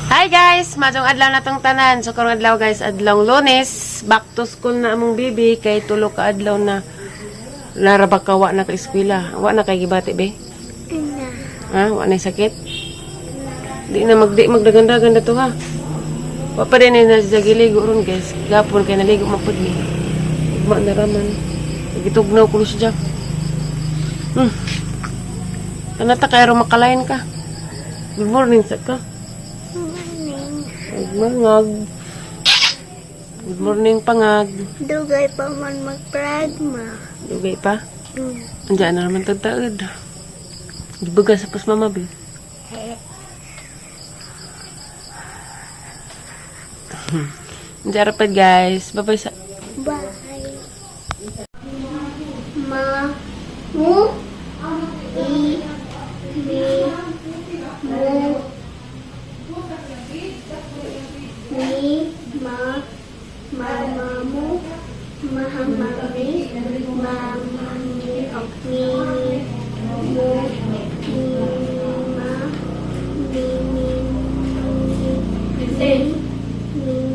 Hi guys! Maayong adlaw na tong tanan. So karong adlaw guys, adlaw Lunes. Back to school na among bibi kay tulo ka adlaw na laraba ka wa na ka eskwela. Wa na kay gibati be? Ha? Wa na sakit? Di na magdi magdagandagan na to ha. Wa pa din na sa giligo ron guys. Gapon kay naligo man pud ni. Ugma na raman. Gitugnaw ko siya. Kanata kay ro makalain ka. Good morning sa ka. Pangag. Good morning, pangag. Dugay pa man magpragma. Dugay pa. Andiyan na naman tagtaod. Gibaga sa pas mama, be. Andiyan rapad, guys. Bye-bye sa. Bye. Ma mu i mi mu mi ma mama mu mahamami mamami mi mu mi ma mi mi mi mi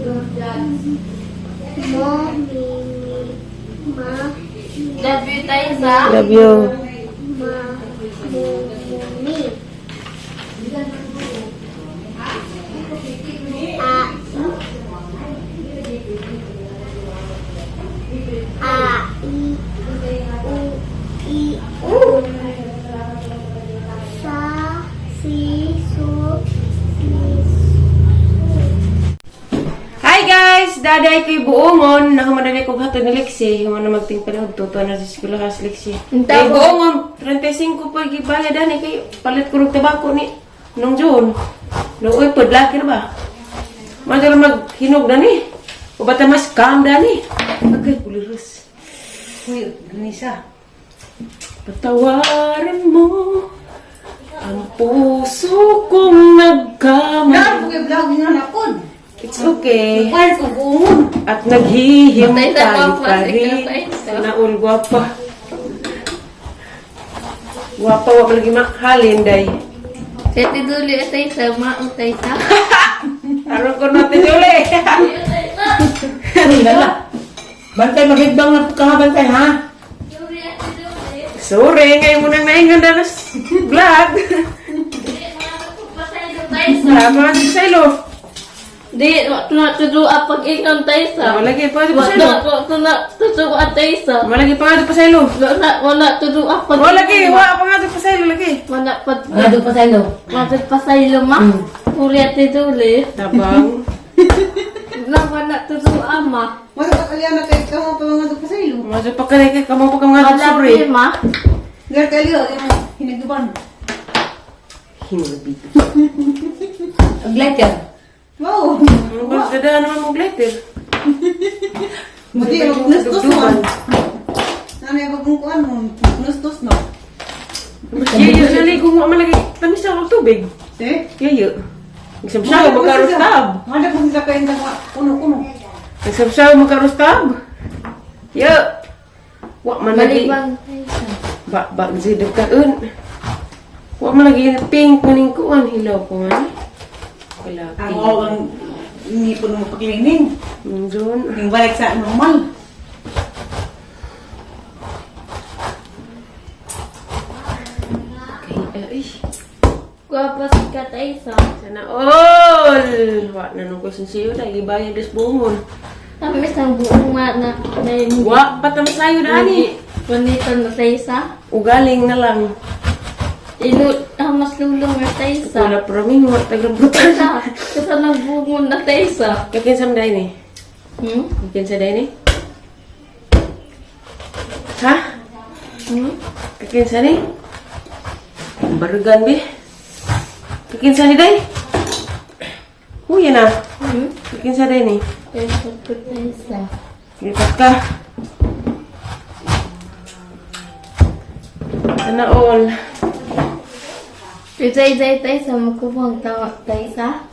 mo mi mi ma Love you, Taysa. Love you. Ma mu mu mi a i u i u sa si su si su. Hi guys! Daday ko'y buongon. Nahuman na ko hatod ni Lexi. Human na magtingpalahog. Tutuan na sa eskwela has Lexi. Kay buongon, 35 pa gibayad ani kay palit ko og tabako ni nung June. Luoy pod laki ra ba? Madala maghinog na ni. O bata mas calm dani. Agay kuliros. Uy, Nisa. Patawarin mo ang puso kong nagkamali. Vlog, vlog nga na kon. It's okay. Fire ko buon. At naghihintay Patay sa pa rin. patay sa. Sana all gwapa. Gwapa, wa lagi mahalin, day. Sa tiduli, Taysa. Mao, Taysa. Aron ko natin uli. Lala. Bantay magidbang na ka bantay ha. Sorry, ngayon mo nang naingan na sa vlog. Tama sa ilo. Di, na tudua pag-ingon, Taysa. Malagi pa pa sa Wala, ilo. wala, tudua, Taysa. Malagi pa nga pa sa ilo. Wala, wala, tudua pag Wala lagi, wa pa nga pa sa ilo lagi. Wala, pag. Ano pa sa ilo? Mabit pa sa ilo, ma. Puri at tiduli. Tabang. Na, wala, tudua, ma. Wala ka kaliya na kay kamo pa mga pa sa ilo. Medyo pa kay kamo pa kamo nga Wala, sorry. ma. Gar kaliyo yung hinagduban. Hinabit. Ang letter. Wow. Ano ba dada naman mong letter? Buti magnustos man. Nanay bagong kuan mo, magnustos no. Yayo sa ligo mo malagi tamis ang tubig. Te? Yayo. Nagsamsaw magkarustab. Mada ko sila kayo sa kuno-kuno. Nagsamsaw magkarustab. Yo. Wa man lagi. Malibang, Taysa. Ba ba zidog kaun. Wa man lagi pink maning kuan hilaw ko man. Wala Ang pink. oo ang hindi po mo pag-cleaning. Jun. Yung balik sa normal. Kay ay. Gwapa si ka, Taysa. Sana all. Wa na nung kusin siyo dahil ibayad des buhon. Tamis ang buong ma na. Na Wa patamis sayo dani. Bonito na Taysa. Ugaling na lang. Ilo, ah, mas lulong na Taysa. Wala pramin wa tagang butan. Kasa, kasa nagbungon na Taysa. Kakin sa day ni. Hmm? Kakin sa day ni. Ha? Hmm? Kakin sa ni? Barugan be. Kakin sa ni day? Huya na. Hmm? Kakin sa day ni. Taysa ko, Taysa. Lipat ka. Sana all. Itay, itay, Taysa. Magkubang tawa, Taysa.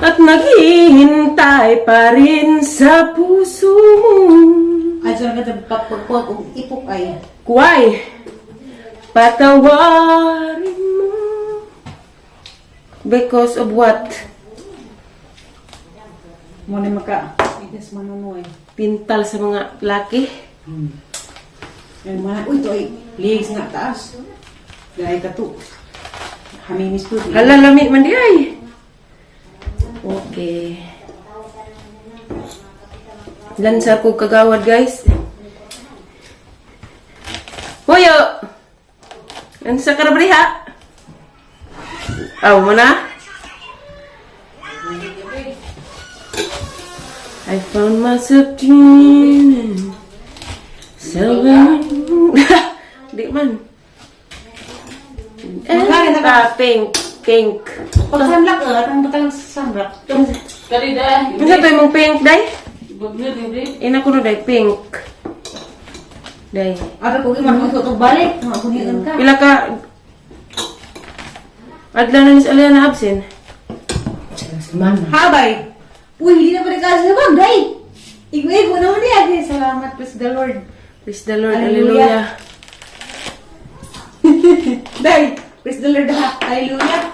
At naghihintay pa rin sa puso mo. Ay, saan ka pagpagpag og ipok ay. Kuway! Patawarin mo. Because of what? Mo ni maka. Idas manunoy. Pintal sa mga laki. Ay, mga, uy, to ay, legs nga taas. Dahil ka to. Hamimis to. Hala, lamit man di ay. Okay. Lansa ko kagawad, guys. Hoyo! Lansa ka na ba diha? Aw mo na? I found myself dreaming. So di man. Eh, pa, pink, pink. Pag sunblock, eh, atang batang sunblock. Kali da. Ano to imong pink, day? Bagyo, di Ina ko no, day, pink. Day. Ara ko imar ko to balik, mga kunian ka. Pila ka... Adlaw na ni sa Alea na absent. Semana. Habay. Uy, hindi na pa nagkasa sa bag, day. Igo-igo naman niya. Okay, salamat, praise the Lord. Praise the Lord, Hallelujah. hallelujah. Day, praise the Lord ha. Hallelujah.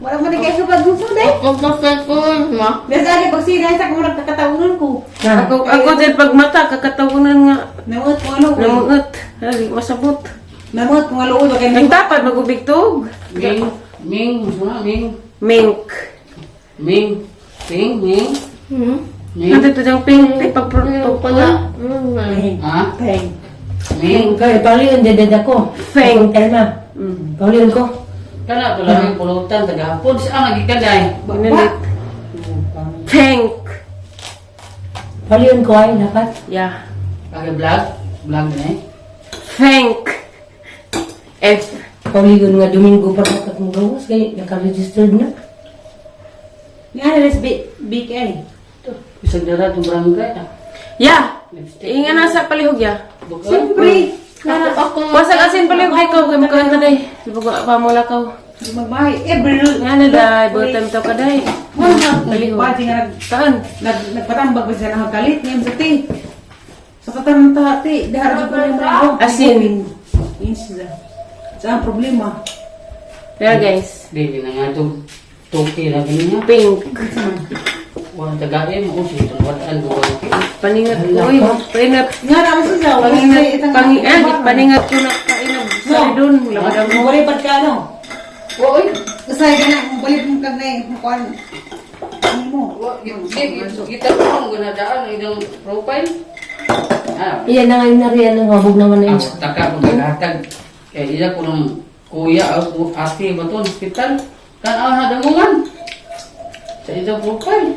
Wala mo nagkasa sa pag gusto, day. Magpapagod mo. Nasa ali, pag sina, sa kung nagkakataunan ko. Ako din pag mata, kakatawanan nga. Namuot ko ano. Namuot. Hali, masabot. Namuot ko nga loob. Okay, Ang dapat, magubigtog. Ming, Ming, muna, Ming, Mink. Ming, Ping, Ming, Ming, Ano ito diyang pink? Ay, pagprodukto Wala. ha? Peng. Ming, Kaya paulion dede ako. Feng. Elma. Paulion ko. kana to lang yung pulutan tagahapon sa ang gikanday. Ginalit. Pink. Paulion ko ay dapat. Yeah. Kage vlog, vlog na eh. Thank. F. Paulion nga Domingo pa ka kung gawas kay naka-registered na. Nga na, les big A. Bisag dara tong barangay ah. Yeah. Inga na sa palihog ya. Bukod. Siyempre. Ako, ako. Wasag asin palihog ay ko kay makanta day. Bugo pa mo lakaw. Magmahay. Every Nga na day, butan to ka day. Palihog. Pati nga nag, Taan. nag, nagpatambag ba siya ng kalit ngayon sa ti. Sa katanong ta, ti, dahar ko yung mga Asin. Yun sila. Sa ang problema. There guys. Di na nga to toki ra niya. Pink. Wala tagae mo si wala ko. Paningat ko oy. Paningat. Nga naman siya. Paningat. Pangingat. Paningat ko na kainog. Sa dun. Labad mo. Mabalipat ka ano? Oy, Kasay ka na, mabalip mo kag na eh. Makuan. Ano mo? kita ko ang gunadaan ang ilang profile. Ah, Iyan na ngayon na riyan ang habog naman na ang yun. taka ko gagatag. Kay ila ko ng kuya o ate ba to hospital. Kan ang hadamungan. Sa ilang profile.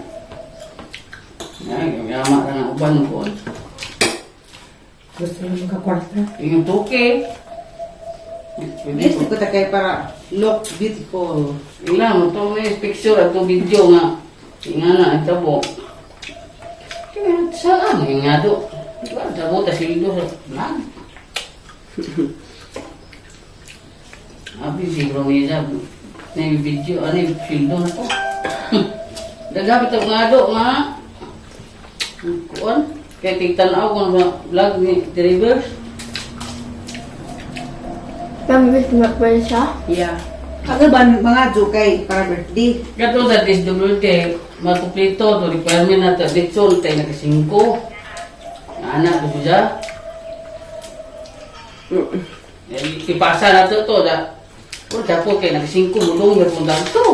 Ay, yama ka na uban ko. Gusto lang magkakwarta. Yung toke. Pwede Yes, ko ta kay para look beautiful. Ila mo to may picture at video nga. Nga na ang tabo. Kaya saan nga do? Diba, tabo ta sildo sa vlog. Abi siguro may isa na yung video ano yung sildo na to. Dagapit ang nga do nga. Kuan kay tigtan-aw kung sa vlog ni Drivers. Nambit na pa siya. Yeah. Aga ba mga jokay para birthday? Kato sa DSWD, makuplito to requirement na to ditson tayo nakasingko. Anak ko siya. Eh, ipasa na to to da. Kung dapo kay nakasingko mulong meron to.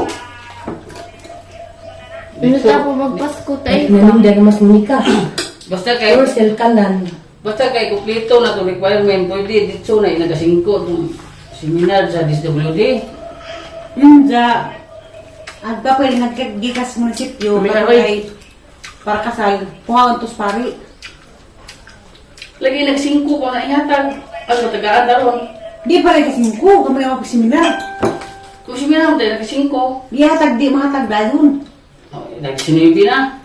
Ano tapo magpasko tayo ka? Nanong dahil mas munika. Basta kay Or selkanan. basta kay kuplito na to requirement pwede ditso na inagasingko tong seminar sa DSWD. Inja. Agpa pwede nagkagikas munisipyo May para aroy. kay para kasal. Kuhaon tos pari. Lagi nagsingko ko na ihatag. Ang matagaan daron. Di pa rin kasingko, kami na seminar. Kung seminar tayo nagsingko. Di hatag di mahatag dayon. Oh, nagsinibi na.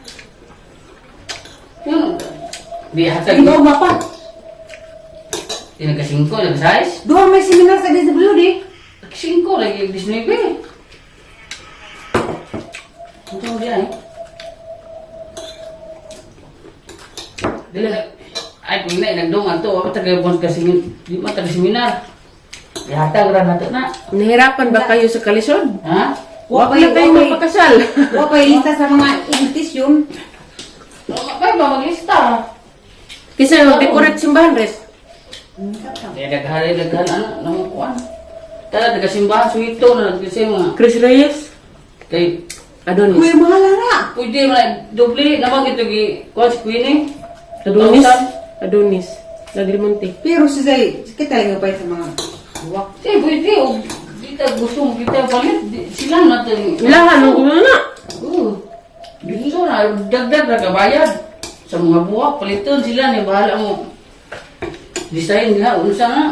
Yun. Di hatag. Di ba mapa? Di nagkasingko, nag-size. Duha may seminar sa DSWD. Nagkasingko, lagi 19. Ito diyan eh. Dili na. Ay, kung na, nagdungan to. Ako taga-buwan kasi, di ba taga-seminar. Ihatag ra nato na. Nahirapan ba kayo sa kalisod? Ha? Wa pa na kayo magpakasal. Wa pa lista sa mga invitation. Kay ba maglista? Kisa mag-decorate simbahan res. Kaya daghari daghan ano namukuan. Tara taga simbahan suito na kasi mga Chris Reyes, kay Adonis. Kuya mahala na. pwede man doble naman ito gi kuan si Queenie. Adonis. 2,000. Adonis. Lagrimonte. Pero si Zay, kita lang pa sa mga buwak. Eh, pwede. O, di ta gusto mo kita palit. Sila natin. Ilahan, ang ulo na. Oo. Dito na, dagdag na kabayad. Sa mga buwak, paliton sila ni bahala mo. Design nila, unsa na.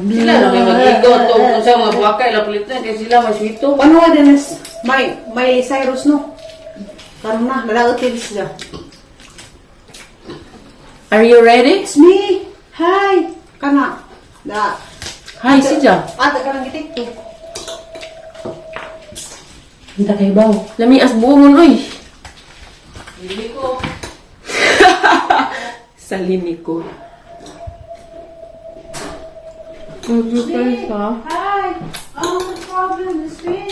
Sila na may mag-igaw to, unsa mga buwakay, la paliton, kay sila may swito. Paano ka din may Cyrus no? Karon na, nalaotin siya. Are you ready? It's me. Hi. Kana. Da. Hi, si Ja. Ata ka lang gitik to. Hinta kay baw. Lami as buongon, oy. Hindi ko. Salini ko. Hi. Oh, the problem is me.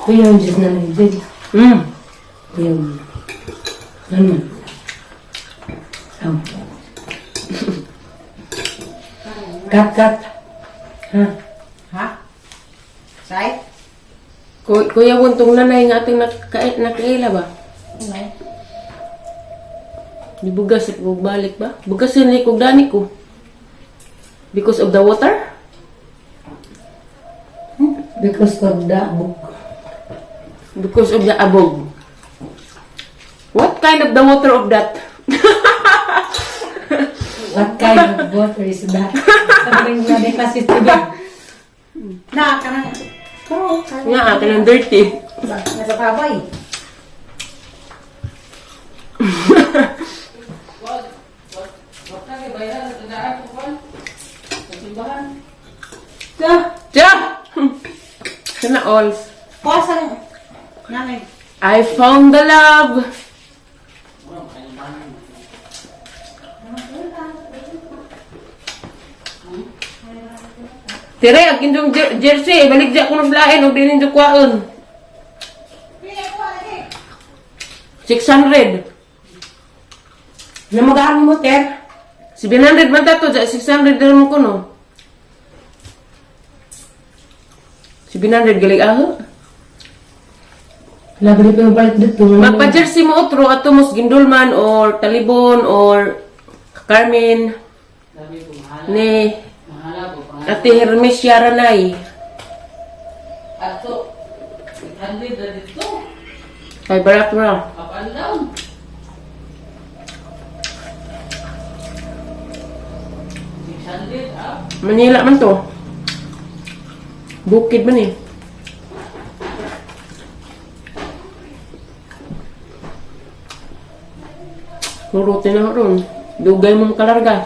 Kuya, ang Diyos na lang din. Kuya, ano? Oh. Cut, cut. Ha? Ha? Sai? Kuya Buntong nanay nga ating nakaila ba? Di bugas at balik ba? Bugas yun kog dani ko. Because of the water? Because of the book. Because of the abog. What kind of the water of that? What kind of water is that? Sabi nga di kasi tubig. Na, kanang. Pero, Nga, akin ang dirty. nasa tabay. Wag, wag, wag na kay bayaran sa tandaan ko, kuan. Sa simbahan. Da. Ja! Sana all. Pasang. Nanay. I found the love. Tire, ang kindong jersey, balik dya ko ng lain, og dinin dyan kwaon. 600. Namagaan mo, ter. 700 man tato, dya 600 din mo ko no. 700 galing aho. Labi pa yung balik dito. Magpa-jersey mo otro ato mos Gindulman or Talibon or Carmen Sabi ko, mahala. ni Mahala ko, pangalan. Ate Hermes Yaranay. Ato, 800 na dito. Kay Barak ra. Up and down. 600 up. Manila man to. Bukid man eh. Nurutin na ron. Dugay mo makalarga.